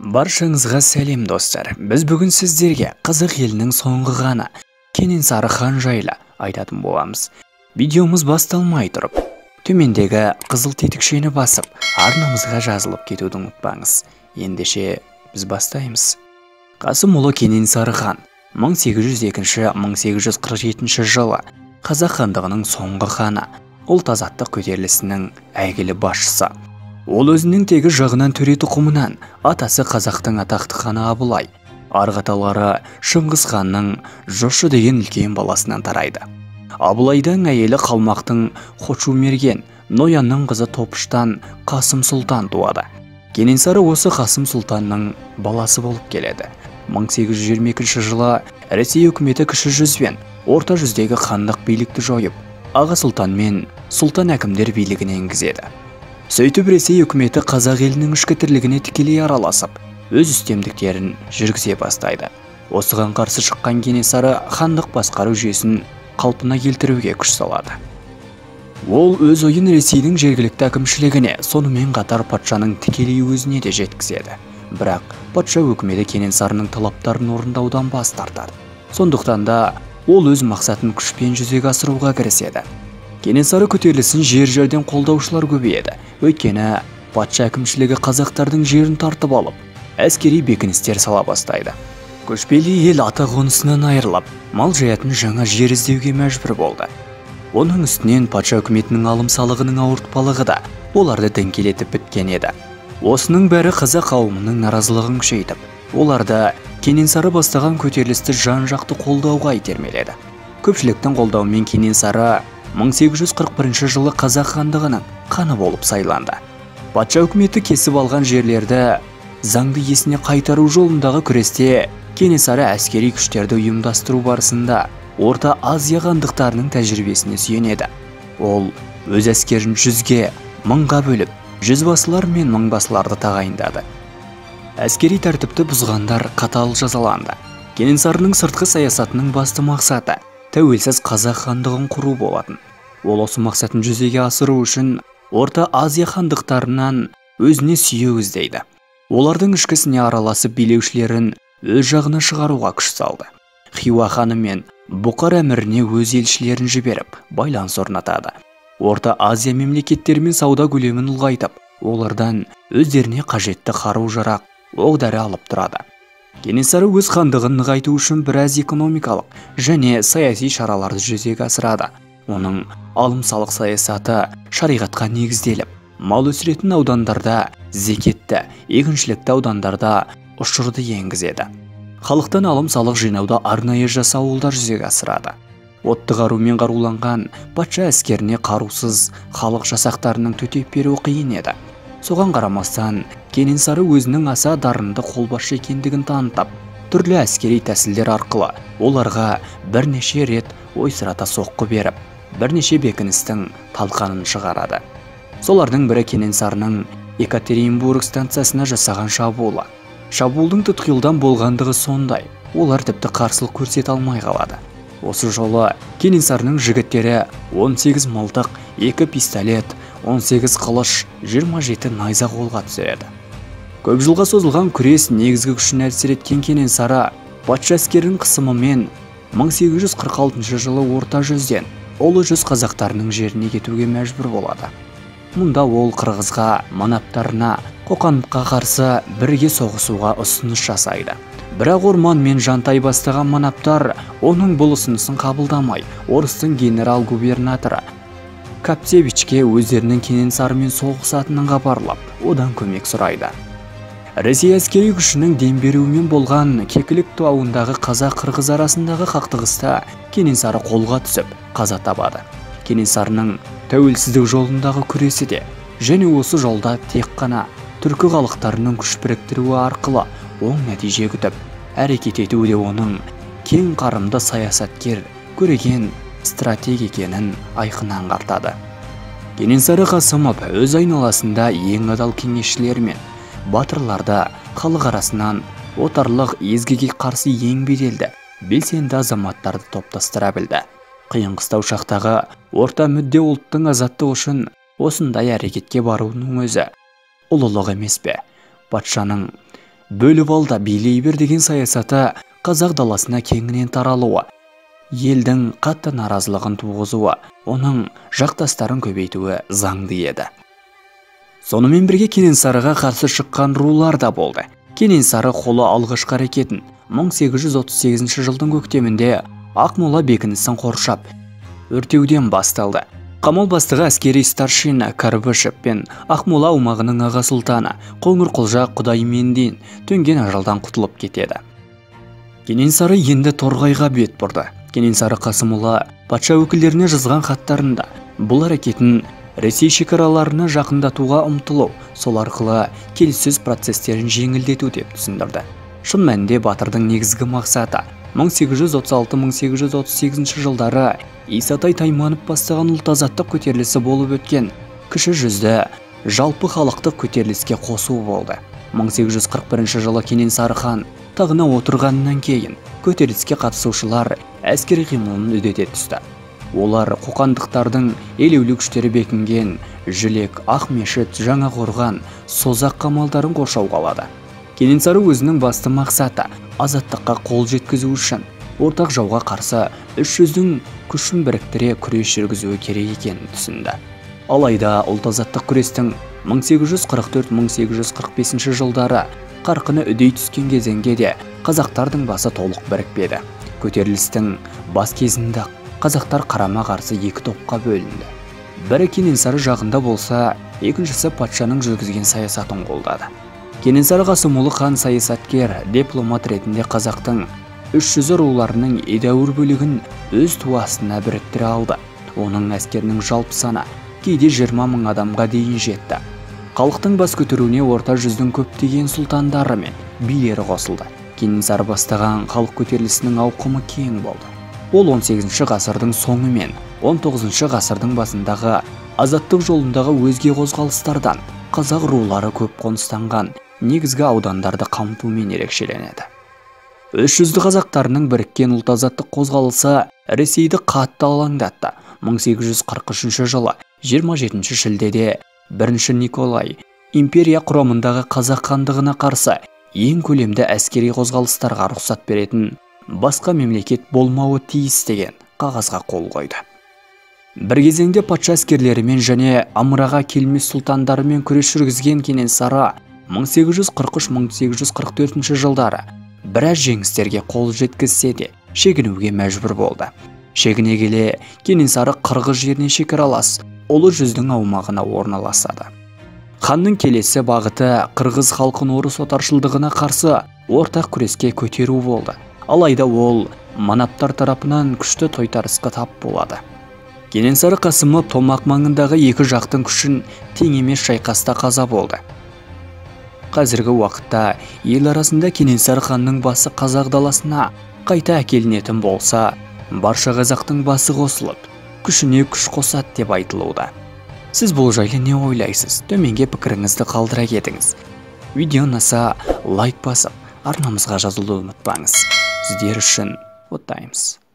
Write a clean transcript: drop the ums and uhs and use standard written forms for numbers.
Баршаңызға сәлем, достар. Біз бүгін сіздерге қазақ елінің соңғы ханы Кенесары хан жайлы айтатын боламыз. Видеомыз басталмай тұрып, төмендегі қызыл тетікшені басып, арнамызға жазылып кетуді ұмытпаңыз. Ендеше біз бастаймыз. Қасымұлы Кенесары хан 1802-1847 жылы Қазақ хандығының соңғы ханы, ұлт азаттық көтерілісінің әйгілі басшысы. Ол өзінің тегі жағынан төре тұқымынан, атасы қазақтың атақты ханы Абылай, арғы аталары Шыңғыс ханның Жошы деген үлкен баласынан тарайды. Абылайдың әйелі қалмақтың Хочу Мерген, Ноянның қызы Топыштан Қасым Сұлтан туады. Кенесары осы Қасым Сұлтанның баласы болып келеді. 1822 жылы Ресей үкіметі Кіші жүз бен Орта жүздегі хандық билікті жойып, аға сұлтан мен сұлтан әкімдер билігін енгізеді. Сөйтіп Ресей үкіметі қазақ елінің ішкі тірлігіне тікелей араласып, өз үстемдіктерін жүргізе бастайды. Осыған қарсы шыққан Кенесары хандық басқару жүйесін қалпына келтіруге күш салады. Ол өз ойын Ресейдің жергілікті әкімшілігіне, сонымен қатар патшаның тікелей өзіне де жеткізеді. Бірақ патша үкіметі Кенесарының талаптарын орындаудан бас тартады. Сондықтан да ол өз мақсатын күшпен жүзеге асыруға кіріседі. Кенесары көтерілісін жер-жерден қолдаушылар көбейеді. Өйткені патша әкімшілігі қазақтардың жерін тартып алып, әскери бекіністер сала бастайды. Көшпелі ел ата қонысынан айырылып, мал жаятын жаңа жер іздеуге мәжбүр болды. Оның үстінен патша үкіметінің алым салығының ауыртпалығы да оларды діңкелетіп біткен еді. Осының бәрі қазақ қауымының наразылығын күшейтіп, оларды Кенесары бастаған көтерілісті жан-жақты қолдауға итермеледі. Көпшіліктің қолдауымен Кенесары 1841 жылы Қазақ хандығының ханы болып сайланды. Патша үкіметі кесіп алған жерлерді заңды иесіне қайтару жолындағы күресте Кенесары әскери күштерді ұйымдастыру барысында Орта Азия хандықтарының тәжірибесіне сүйенеді. Ол өз әскерін 100-ге, 1000-ға бөліп, жүзбасылар мен мыңбасыларды тағайындады. Әскери тәртіпті бұзғандар қатал жазаланды. Кенесарының сыртқы саясатының басты мақсаты тәуелсіз қазақ хандығын құру болатын. Ол осы мақсатын жүзеге асыру үшін Орта Азия хандықтарынан өзіне сүйеу іздейді. Олардың ішкісіне араласып билеушілерін өз жағына шығаруға күш салды. Хиуа ханы мен Бұқар әміріне өз елшілерін жіберіп, байланыс орнатады. Орта Азия мемлекеттерімен сауда көлемін ұлғайтып, олардан өздеріне қажетті қару-жарақ, оқ-дәрі алып тұрады. Кенесары өз хандығын нығайту үшін біраз экономикалық және саяси шараларды жүзеге асырады. Оның алым-салық саясаты шариғатқа негізделіп, мал өсіретін аудандарда зекетті, егіншілікті аудандарда ұшырды енгізеді. Халықтан алым-салық жинауда арнайы жасауылдар жүзеге асырады. Отты қарумен қаруланған патша әскеріне қарусыз халық жасақтарының төтеп беруі қиын еді. Соған қарамастан, Кенесары өзінің аса дарынды қолбасшы екендігін танытып, түрлі әскери тәсілдер арқылы оларға бірнеше рет ойсырата соққы беріп, бірнеше бекіністің талқанын шығарады. Солардың бірі Кенесарының Екатеринбург станциясына жасаған шабуылы. Шабуылдың тұтқиылдан болғандығы сондай, олар тіпті қарсылық көрсете алмай қалады. Осы жолы Кенесарының жігіттері 18 мылтық, 2 пистолет, 18 қылыш, 27 найза қолға түсіреді. Көп жылға созылған күрес негізгі күшін әлсіреткен Кенесары патша әскерінің қысымымен 1846 жылы Орта жүзден Ұлы жүз қазақтарының жеріне кетуге мәжбүр болады. Мұнда ол қырғызға, манаптарына, Қоқанға қарсы бірге соғысуға ұсыныс жасайды. Бірақ Орман мен Жантай бастаған манаптар оның бұл ұсынысын қабылдамай, орыстың генерал-губернаторы Капцевичке өздерінің Кенесарымен соғысатынын хабарлап, одан көмек сұрайды. Ресей әскери күшінің дем беруімен болған Кекілік тауындағы қазақ-қырғыз арасындағы қақтығыста Кенесары қолға түсіп, қаза табады. Кенесарының тәуелсіздік жолындағы күресі де және осы жолда тек қана түркі халықтарының күш біріктіруі арқылы оң нәтиже күтіп, әрекет етуі де оның кең қарымды саясаткер, көреген стратег екенін айқын аңғартады. Кенесары Қасымов өз айналасында ең адал кеңесшілер мен батырларды халық арасынан отарлық езгіге қарсы ең беделді, белсенді азаматтарды топтастыра білді. Қиын қыстау шақтағы орта мүдде ұлттың азаттығы үшін осындай әрекетке баруының өзі ұлылық емес пе? Патшаның бөліп ал да билей бер деген саясаты қазақ даласына кеңінен таралуы, елдің қатты наразылығын туғызуы, оның жақтастарын көбейтуі заңды еді. Сонымен бірге Кенесарыға қарсы шыққан рулар да болды. Кенесары қолы алғашқы әрекетін 1838 жылдың көктемінде Ақмола бекінісін қоршап, өртеуден басталды. Қамал бастығы әскери старшина Карбышев пен Ақмола аумағының аға сұлтаны Қоңырқұлжа Құдаймендин төнген ажалдан құтылып кетеді. Кенесары енді Торғайға бет бұрды. Кенесары Қасымұлы патша өкілдеріне жазған хаттарында бұл әрекетін Ресей шекараларына жақындатуға ұмтылу, сол арқылы келіссөз процестерін жеңілдету деп түсіндірді. Шын мәнінде батырдың негізгі мақсаты 1836-1838 жылдары Исатай Тайманов бастаған ұлт азаттық көтерілісі болып өткен Кіші жүзді жалпы халықтық көтеріліске қосу болды. 1841 жылы Кенесары хан тағына отырғаннан кейін көтеріліске қатысушылар әскери қимылын үдете түсті. Олар қоқандықтардың елеулі күштері бекінген Жүлек, Ақмешіт, Жаңақорған, Созақ қамалдарын қоршауға алады. Кенесары өзінің басты мақсаты азаттыққа қол жеткізу үшін ортақ жауға қарсы үш жүздің күшін біріктіре күрес жүргізуі керек екенін түсінді. Алайда ұлт азаттық күрестің 1844-1845 жылдары қарқыны үдей түскен кезеңге де қазақтардың басы толық бірікпеді. Көтерілістің бас кезінде қазақтар қарама-қарсы екі топқа бөлінді. Бірі Кенесары жағында болса, екіншісі патшаның жүргізген саясатын қолдады. Кенесары Қасымұлы хан саясаткер, дипломат ретінде қазақтың 300 руларының едәуір бөлігін өз туы астына біріктіре алды. Оның әскерінің жалпы саны кейде 20 мың адамға дейін жетті. Халықтың бас көтеруіне орта жүздің көптеген сұлтандары мен билері қосылды. Кенесары бастаған халық көтерілісінің ауқымы кең болды. Ол 18 ғасырдың соңы мен 19 ғасырдың басындағы азаттық жолындағы өзге қозғалыстардан қазақ рулары көп қоныстанған негізгі аудандарды қамтумен ерекшеленеді. Үш жүзді қазақтарының біріккен ұлт азаттық қозғалысы Ресейді қатты алаңдатты. 1843 жылы 27 шілдеде 1 Николай империя құрамындағы қазақ хандығына қарсы ең көлемді әскери қозғалыстарға рұқсат беретін басқа мемлекет болмауы тиіс деген қағазға қол қойды. Бір кезеңде патша әскерлерімен және ымыраға келмес сұлтандарымен күрес жүргізген Кенесары 1843-1844 жылдары біраз жеңістерге қол жеткізсе де шегінуге мәжбүр болды. Шегіне келе Кенесары қырғыз жеріне шекаралас Ұлы жүздің аумағына орналасады. Ханның келесі бағыты қырғыз халқын орыс отаршылдығына қарсы ортақ күреске көтеру болды. Алайда ол манаптар тарапынан күшті тойтарысқа тап болады. Кенесары Қасымов Томақ маңындағы екі жақтың күшін тең емес шайқаста қаза болды. Қазіргі уақытта ел арасында Кенесары ханның басы қазақ даласына қайта әкелінетін болса, барша қазақтың басы қосылып, күшіне күш қосады деп айтылуда. Сіз бұл жайлы не ойлайсыз? Төменге пікіріңізді қалдыра кетіңіз. Видео ұнаса лайк басып, арнамызға жазылуды ұмытпаңыз. Сіздер үшін оттаймыз.